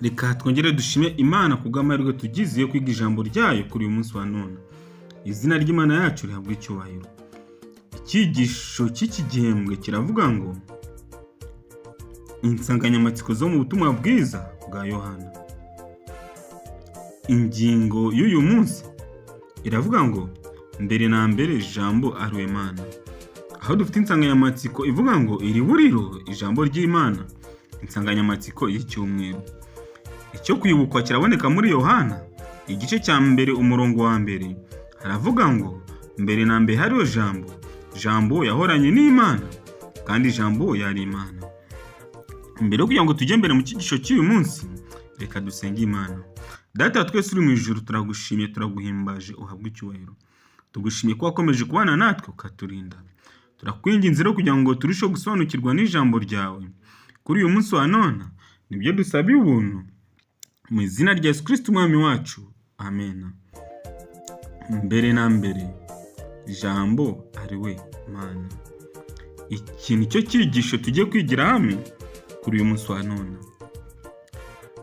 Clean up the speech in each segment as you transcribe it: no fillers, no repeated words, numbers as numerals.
Reka twongere dushime Imana ku bw'amahirwe tugize yo kwiga ijambo ryayo kuri uyu munsi wa none. Izina ry'Imana yacu rihabwa icyubahiro. Icyigisho cy'iki gihembwe kiravuga ngo insanganyamatsiko zo mu butumwa bwiza bwa Yohana. Ingingo y'uyu munsi iravuga ngo mbere na mbere Jambo ari we Mana. Aho dufite insanganyamatsiko ivuga ngo iri buriro ijambo ry'Imana, insanganyamatsiko y'icyumweru. Icyo kwibukwa kiraboneka muri Yohana igice cya mbere umurongo wa mbere, haravuga ngo mbere na mbere hariho Jambo, Jambo yahoranye n'Imana kandi Jambo yari Imana. Mbere yo kugira ngo tujye mbere mu cyigisho cy'uyu munsi, reka dusenge Imana. Data wa twese uri mu ijuru, turagushimiye, turaguhimbaje, uhabwe icyubahiro. Tugushimiye ko wakomeje kubana natwe ukaturinda. Turakwinginze rero kugira ngo turusheho gusobanukirwa n'ijambo ryawe. Kuri uyu munsi wa none, nibyo dusabiye ubuntu. Mu izina rya Yesu Kristo umwami wacu, amen. Mbere na mbere, Jambo ari we Mana. Iki ni cyo cyigisho tugiye kwigira hamwe kuri uyu munsi wa none.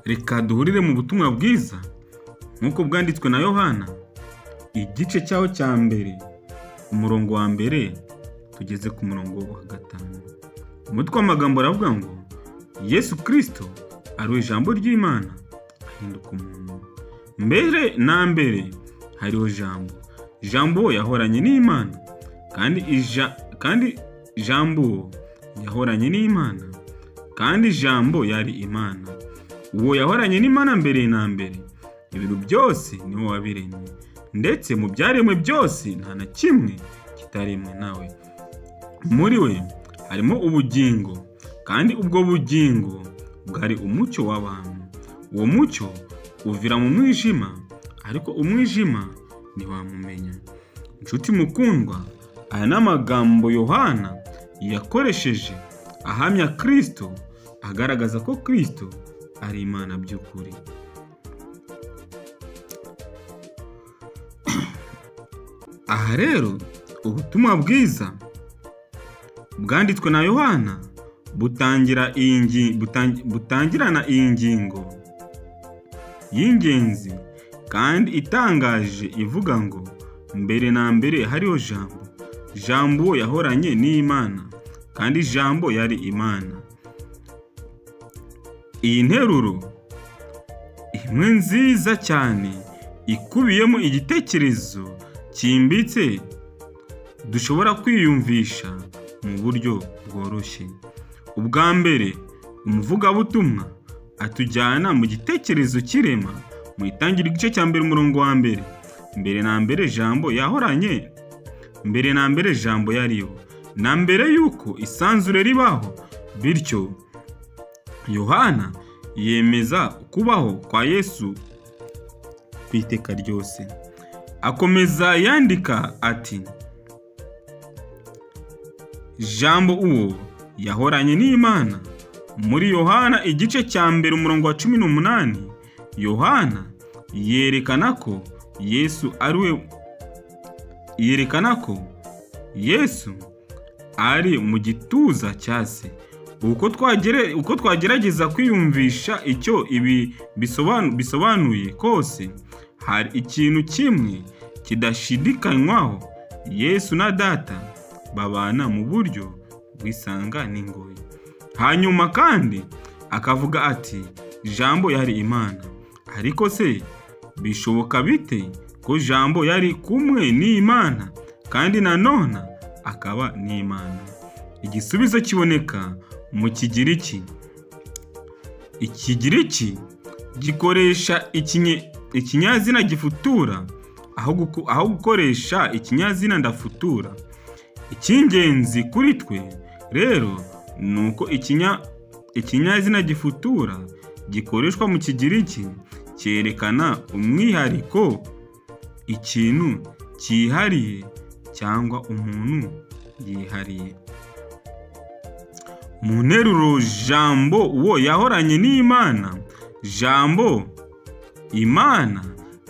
Reka duhurire mu butumwa bwiza nk'uko bwanditswe na Yohana, igice cyaho cya mbere, umurongo wa mbere tugeze ku murongo wa gatanu. Umutwe w'amagambo aravuga ngo Yesu Kristo ari we ijambo ry'Imana ahinduka umuntu. Mbere na mbere hariho Jambo. Jambo yahoranye n'Imana kandi Jambo yahoranye n'Imana kandi Jambo yari Imana. Uwo yahoranye n'Imana mbere na mbere, ibintu byose niwe wabiremye, ndetse mu byaremwe byose nta na kimwe kitaremwe nawe. Muri we harimo ubugingo, kandi ubwo bugingo bwari umucyo w'abantu. Uwo mucyo uvira mu mwijima, ariko umwijima ntiwamumenya. Nshuti mukundwa, aya ni amagambo Yohana yakoresheje ahamya Kristo, agaragaza ko Kristo ari Imana by'ukuri. Aha rero ubutumwa bwiza bwanditswe na Yohana butangirana iyi ngingo y'ingenzi kandi itangaje ivuga ngo mbere na mbere hariho Jambo, Jambo yahoranye n'Imana kandi Jambo yari Imana. Iyi nteruro imwe nziza cyane ikubiyemo igitekerezo cyimbitse dushobora kwiyumvisha mu buryo bworoshye. Ubwa mbere umuvugabutumwa atujyana mu gitekerezo cy'irema mu itangira igice cya mbere umurongo wa mbere. Mbere na mbere Jambo yahoranye, mbere na mbere Jambo yariho, na mbere y'uko isanzure ribaho. Bityo Yohana yemeza kubaho kwa Yesu ku iteka ryose. Akomeza yandika ati Jambo uwo yahoranye n'Imana. Muri Yohana igice cya mbere umurongo wa 18, Yohana yerekana ko Yesu ari we, yerekana ko Yesu ari mu gituza cya Se. Uko twagerageza kwiyumvisha icyo ibi bisobanuye kose, hari ikintu kimwe kidashidikanywaho: Yesu na Data babana mu buryo bw'isanga n'ingoyi. Hanyuma kandi akavuga ati Jambo yari Imana. Ariko se bishoboka bite ko Jambo yari kumwe n'Imana kandi nanone akaba n'Imana? Igisubizo kiboneka mu Kigiriki. Ikigiriki gikoresha ikinyazina gifutura aho gukoresha ikinyazina ndafutura. Icy'ingenzi kuri twe rero ni uko ikinyazina gifutura gikoreshwa mu Kigiriki cyerekana umwihariko, ikintu cyihariye cyangwa umuntu yihariye. Mu nteruro Jambo uwo yahoranye n'Imana, Jambo Imana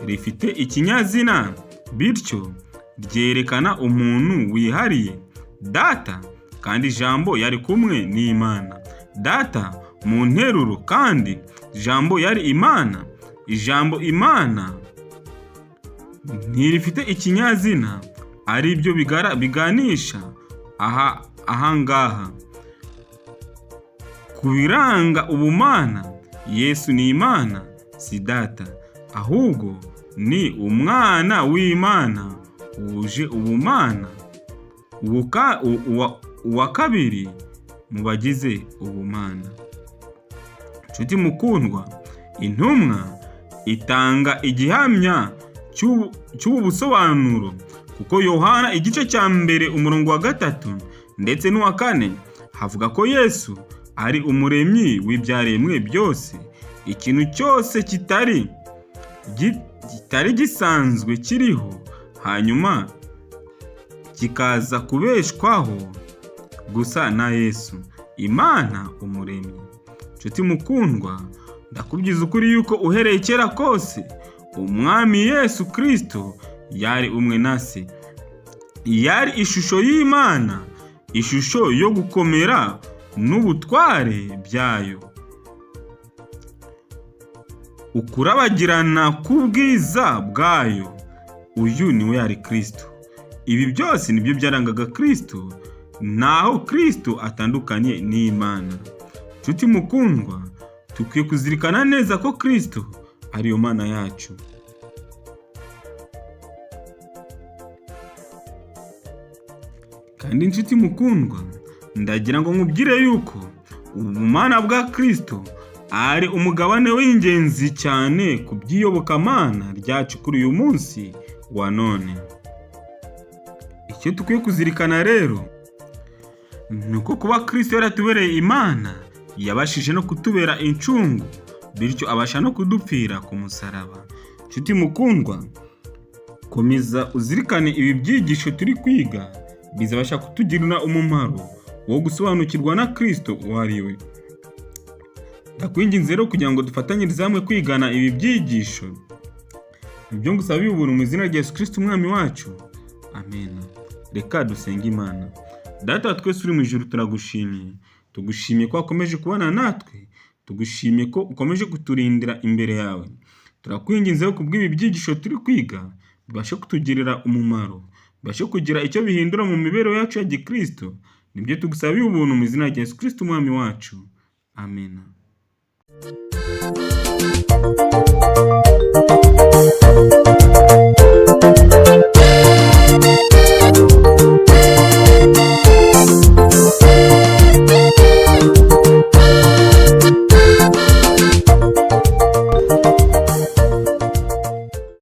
rifite ikinyazina, bityo ryerekana umuntu wihariye, Data, kandi Jambo yari kumwe n'Imana. Data mu nteruro kandi Jambo yari Imana. Ijambo Imana ntirifite ikinyazina, ari byo biganisha ahangaha ku biranga ubumana. Yesu ni Imana, si Data, ahubwo ni umwana w'Imana wuje ubumana, uwa kabiri mu bagize ubumana. Nshuti mukundwa, intumwa itanga igihamya cy'ubu busobanuro, kuko Yohana igice cya 1 umurongo wa 3 ndetse n'uwa 4 havuga ko Yesu ari umuremyi w'ibyaremwe byose. Ikintu cyose kitari gisanzwe kiriho, hanyuma kikaza kubeshwaho gusa na Yesu, Imana umuremyi. Nshuti mukundwa, ndakubwiza ukuri yuko uhereye kera kose Umwami Yesu Kristo yari umwe na Se. Yari ishusho y'Imana, ishusho yo gukomera n'ubutware byayo, ukurabagirana k'ubwiza bwayo. Uyu niwe yari Kristo. Ibi byose nibyo byarangaga Kristo, naho Kristo atandukanye n'Imana. Nshuti mukundwa, dukwiye kuzirikana neza ko Kristo ariyo Mana yacu. Kandi nshuti mukundwa, ndagira ngo nkubwire yuko ubumana bwa Kristo ari umugabane w'ingenzi cyane ku by'iyobokamana ryacu kuri uyu munsi wa none. Icyo dukwiye kuzirikana rero ni uko kuba Kristo yaratubereye Imana, yabashije no kutubera incungu, bityo abasha no kudupfira ku musaraba. Nshuti mukundwa, komeza uzirikane ibi byigisho turi kwiga, bizabasha kutugirira umumaro wo gusobanukirwa na Kristo uwo ari we. Ndakwinginze rero kugira ngo dufatanyirize hamwe kwigana ibi byigisho. Ibyo ngusaba ubuntu mu izina rya Yesu Kristo Umwami wacu. Amen. Reka dusenge Imana. Data wa twese uri mu ijuru, turagushimiye. Tugushimiye ko wakomeje kubana natwe, tugushimiye ko ukomeje kuturindira imbere yawe. Turakwinginze ko kubw'ibi byigisho turi kwiga bibashe kutugirira umumaro, bibashe kugira icyo bihindura mu mibereho yacu ya Gikristo. Nibyo tugusabiye ubuntu mu izina rya Yesu Kristo Umwami wacu. Amen.